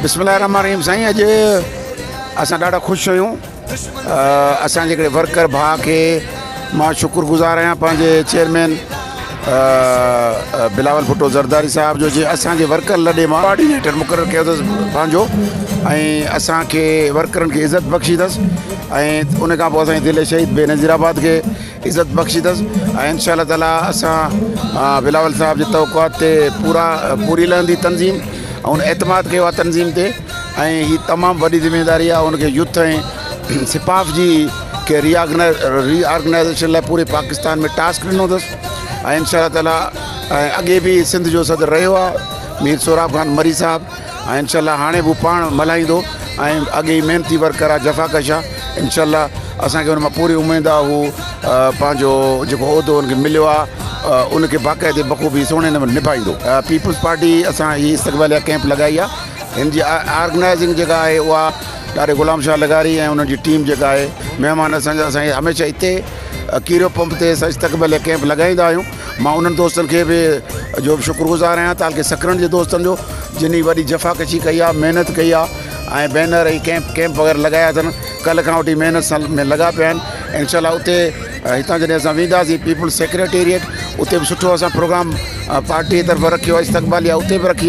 بسم الله الرحمن الرحيم سائين اڄ اسان ڏاڍا خوش آهيون اسان جي هڪڙي ورڪر ڀاء کي مان شڪر گذار آهيان پنهنجي چيئرمين بلاول ڀٽو زرداري صاحب جو جي اسان جي ورڪر لڏي مان ڪوآرڊينيٽر مقرر ڪيو اٿس پنهنجو ۽ اسان کي ورڪرن کي عزت بخشي اٿس ۽ ان کان پوء اسان جي ضلعي شهيد بينظير آباد کي عزت بخشي اٿس ۽ انشاء الله تعالي اسان بلاول صاحب جي توقعات تي پورا پوري لهندي تنظيم ۽ ان اعتماد ڪيو آهي تنظيم تي ۽ هي تمام وڏي ذميداري آهي ان کي يوٿ ۽ سپاف جي کي ري آرگنائزيشن لاء پوري پاڪستان ۾ ٽاسڪ ڏنو اٿس ۽ انشاء الله تعالي ۽ اڳي به سنڌ جو صدر رهيو آهي مير سهراب خان مري صاحب ۽ انشاء الله هاڻي به پاڻ ملهائيندو ۽ اڳي ئي محنتي ورڪر آهي جفاڪش آهي انشاء الله اسانکي ان مان پوري اميد آهي هو پنهنجو جيڪو عهدو ان کي مليو آهي ان کي باقاعدي بخوبي سهڻي نموني نڀائيندو. پيپلز پارٽي اسان هي استقباليه ڪئمپ لڳائي آهي هن جي آرگنائزنگ جيڪا آهي اها ڏاڏي غلام شاهه لغاري ۽ انهن جي ٽيم جيڪا آهي مهمان اسان جا اسان هميشه هتي ڪيريو پمپ تي اسان استقباليه ڪئمپ لڳائيندا آهيون مان انهن دوستن کي به جو به شڪر گذار آهيان تعلقي سڪرنڊ جي دوستن جو جن هي وڏي جفاڪشي ڪئي آهي محنت ڪئي آهي ۽ بينر ۽ ڪئمپ ڪئمپ وغيره لڳايا اٿن ڪلهه کان وٺي محنت سان ۾ لڳا پيا آهن انشاء الله اتي هتان جڏهن اسان وينداسين پيپلز سيڪريٽريٽ اتي به سٺو اسان پروگرام پارٽي طرفان رکيو آهي استقباليه اتي به رکي.